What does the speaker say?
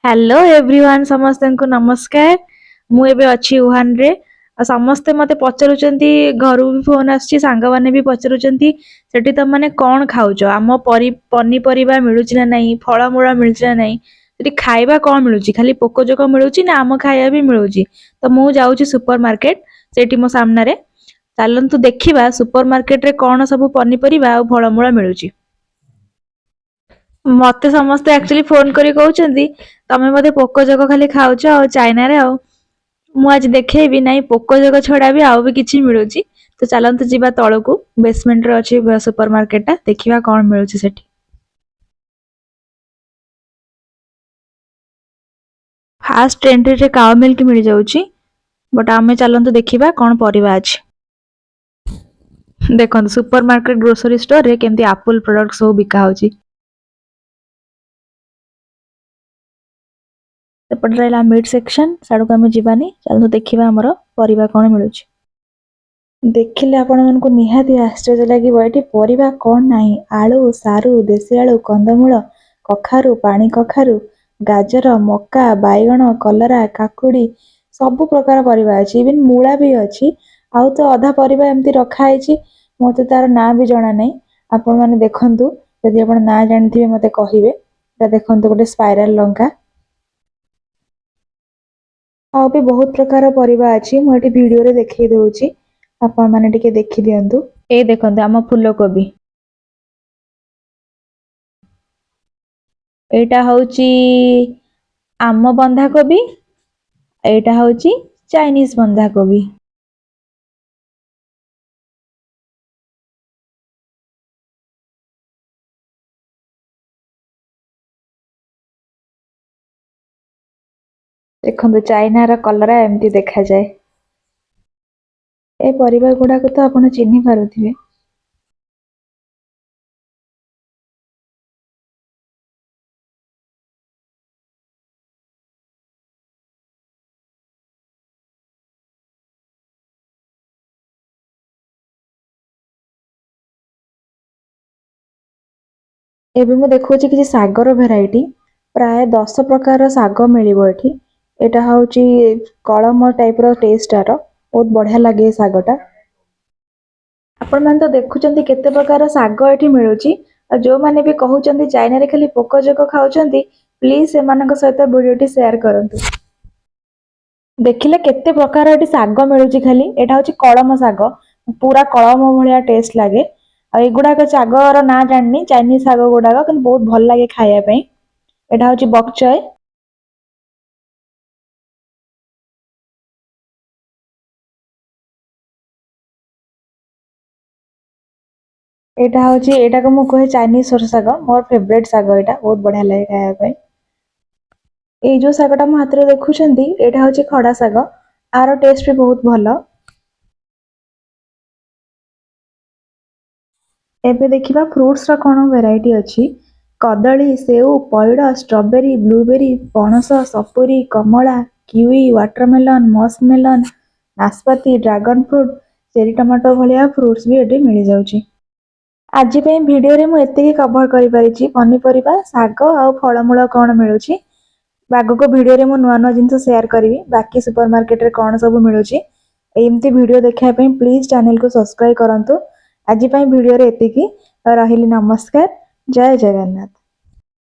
Hello everyone, ସମସ୍ତଙ୍କୁ ନମସ୍କାର। ମୁଁ ଏବେ ଅଛି ଉହାନରେ। ଆଉ ସମସ୍ତେ ମୋତେ ପଚାରୁଛନ୍ତି, ଘରୁ ବି ଫୋନ୍ ଆସୁଛି, ସାଙ୍ଗମାନେ ବି ପଚାରୁଛନ୍ତି, ସେଠି ତମମାନେ କ'ଣ ଖାଉଛ, ଆମ ପରି ପନିପରିବା ମିଳୁଛି ନା ନାହିଁ, ଫଳମୂଳ ମିଳୁଛି ନା ନାହିଁ, ସେଠି ଖାଇବା କ'ଣ ମିଳୁଛି, ଖାଲି ପୋକଜୋକ ମିଳୁଛି ନା ଆମ ଖାଇବା ବି ମିଳୁଛି। ତ ମୁଁ ଯାଉଛି ସୁପର ମାର୍କେଟ, ସେଇଠି ମୋ ସାମ୍ନାରେ। ଚାଲନ୍ତୁ ଦେଖିବା ସୁପର ମାର୍କେଟରେ କ'ଣ ସବୁ ପନିପରିବା ଆଉ ଫଳମୂଳ ମିଳୁଛି। ମତେ ସମସ୍ତେ ଆକ୍ଚୁଆଲି ଫୋନ କରି କହୁଛନ୍ତି, ତମେ ବୋଧେ ପୋକଜୋକ ଖାଲି ଖାଉଛ ଆଉ ଚାଇନାରେ। ଆଉ ମୁଁ ଆଜି ଦେଖେଇବି, ନାଇଁ, ପୋକଜୋକ ଛଡା ବି ଆଉ ବି କିଛି ମିଳୁଛି। ତ ଚାଲନ୍ତୁ ଯିବା ତଳକୁ, ବେସମେଣ୍ଟରେ ଅଛି ସୁପର ମାର୍କେଟଟା, ଦେଖିବା କ'ଣ ମିଳୁଛି ସେଠି। ଫାଷ୍ଟ ଏଣ୍ଟ୍ରିରେ କାଉ ମିଲ୍କ ମିଳିଯାଉଛି, ବଟ୍ ଆମେ ଚାଲନ୍ତୁ ଦେଖିବା କ'ଣ ପରିବା ଅଛି। ଦେଖନ୍ତୁ, ସୁପର ମାର୍କେଟ ଗ୍ରୋସରୀ ଷ୍ଟୋରରେ କେମିତି ଆପଲ ପ୍ରଡକ୍ଟ ସବୁ ବିକା ହଉଛି। ସେପଟେ ରହିଲା ମିଟ୍ ସେକ୍ସନ, ସାଡ଼କୁ ଆମେ ଯିବାନି। ଚାଲନ୍ତୁ ଦେଖିବା ଆମର ପରିବା କ'ଣ ମିଳୁଛି। ଦେଖିଲେ ଆପଣମାନଙ୍କୁ ନିହାତି ଆଶ୍ଚର୍ଯ୍ୟ ଲାଗିବ, ଏଠି ପରିବା କ'ଣ ନାହିଁ। ଆଳୁ, ସାରୁ, ଦେଶୀ ଆଳୁ, କନ୍ଦମୂଳ, କଖାରୁ, ପାଣି କଖାରୁ, ଗାଜର, ମକା, ବାଇଗଣ, କଲରା, କାକୁଡ଼ି, ସବୁ ପ୍ରକାର ପରିବା ଅଛି। ଇଭିନ୍ ମୂଳା ବି ଅଛି। ଆଉ ତ ଅଧା ପରିବା ଏମିତି ରଖା ହେଇଛି, ମୋତେ ତାର ନାଁ ବି ଜଣା ନାହିଁ। ଆପଣମାନେ ଦେଖନ୍ତୁ, ଯଦି ଆପଣ ନାଁ ଜାଣିଥିବେ ମୋତେ କହିବେ। ଏଟା ଦେଖନ୍ତୁ, ଗୋଟେ ସ୍ପାଇରାଲ ଲଙ୍କା। ଆଉ ବି ବହୁତ ପ୍ରକାର ପରିବା ଅଛି, ମୁଁ ଏଠି ଭିଡ଼ିଓରେ ଦେଖେଇ ଦଉଛି, ଆପଣମାନେ ଟିକେ ଦେଖିଦିଅନ୍ତୁ। ଏଇ ଦେଖନ୍ତୁ ଆମ ଫୁଲକୋବି। ଏଇଟା ହଉଛି ଆମ ବନ୍ଧାକୋବି, ଏଇଟା ହଉଛି ଚାଇନିଜ ବନ୍ଧାକୋବି। ଦେଖନ୍ତୁ, ଚାଇନାର କଲରା ଏମିତି ଦେଖାଯାଏ। ଏ ପରିବା ଗୁଡାକୁ ତ ଆପଣ ଚିହ୍ନି ପାରୁଥିବେ। ଏବେ ମୁଁ ଦେଖଉଛି କିଛି ଶାଗର ଭେରାଇଟି। ପ୍ରାୟ 10 ପ୍ରକାର ଶାଗ ମିଳିବ ଏଠି। ଏଇଟା ହଉଛି କଳମ ଟାଇପର ଟେଷ୍ଟ ଆର, ବହୁତ ବଢିଆ ଲାଗେ ଏ ଶାଗଟା। ଆପଣମାନେ ତ ଦେଖୁଛନ୍ତି କେତେ ପ୍ରକାର ଶାଗ ଏଠି ମିଳୁଛି। ଆଉ ଯୋଉମାନେ ବି କହୁଛନ୍ତି ଚାଇନାରେ ଖାଲି ପୋକ ଜୋକ ଖାଉଛନ୍ତି, ପ୍ଲିଜ ସେମାନଙ୍କ ସହିତ ଭିଡ଼ିଓଟି ସେୟାର କରନ୍ତୁ। ଦେଖିଲେ କେତେ ପ୍ରକାର ଏଠି ଶାଗ ମିଳୁଛି ଖାଲି। ଏଇଟା ହଉଛି କଳମ ଶାଗ, ପୁରା କଳମ ଭଳିଆ ଟେଷ୍ଟ ଲାଗେ। ଆଉ ଏଗୁଡାକ ଶାଗର ନାଁ ଜାଣିନି, ଚାଇନିଜ ଶାଗ ଗୁଡାକ, କିନ୍ତୁ ବହୁତ ଭଲ ଲାଗେ ଖାଇବା ପାଇଁ। ଏଇଟା ହଉଛି ବକଚୟ। ଏଇଟା ହଉଛି, ଏଇଟାକୁ ମୁଁ କୁହେ ଚାଇନିଜ ସୋରିଷ ଶାଗ, ମୋର ଫେଭରେଟ ଶାଗ ଏଇଟା, ବହୁତ ବଢିଆ ଲାଗେ ଖାଇବା ପାଇଁ। ଏଇ ଯୋଉ ଶାଗଟା ମୋ ହାତରେ ଦେଖୁଛନ୍ତି, ଏଇଟା ହଉଛି ଖଡା ଶାଗ। ଆର ଟେଷ୍ଟ ବି ବହୁତ ଭଲ। ଏବେ ଦେଖିବା ଫ୍ରୁଟ୍ସର କ'ଣ ଭେରାଇଟି ଅଛି। କଦଳୀ, ସେଉ, ପଇଡ଼, ଷ୍ଟ୍ରବେରୀ, ବ୍ଲୁବେରୀ, ପଣସ, ସପୁରୀ, କମଳା, କିୱି, ୱାଟରମେଲନ୍, ମସ୍କ ମେଲନ୍, ନାସପାତି, ଡ୍ରାଗନ ଫ୍ରୁଟ୍, ଚେରି ଟମାଟୋ ଭଳିଆ ଫ୍ରୁଟ୍ସ ବି ଏଠି ମିଳିଯାଉଛି। ଆଜି ପାଇଁ ଭିଡ଼ିଓରେ ମୁଁ ଏତିକି କଭର କରିପାରିଛି, ପନିପରିବା, ଶାଗ ଆଉ ଫଳମୂଳ କ'ଣ ମିଳୁଛି। ଆଗକୁ ଭିଡ଼ିଓରେ ମୁଁ ନୂଆ ନୂଆ ଜିନିଷ ସେୟାର କରିବି, ବାକି ସୁପର ମାର୍କେଟରେ କ'ଣ ସବୁ ମିଳୁଛି। ଏମିତି ଭିଡ଼ିଓ ଦେଖିବା ପାଇଁ ପ୍ଲିଜ୍ ଚ୍ୟାନେଲକୁ ସବସ୍କ୍ରାଇବ କରନ୍ତୁ। ଆଜି ପାଇଁ ଭିଡ଼ିଓରେ ଏତିକି ରହିଲି। ନମସ୍କାର, ଜୟ ଜଗନ୍ନାଥ।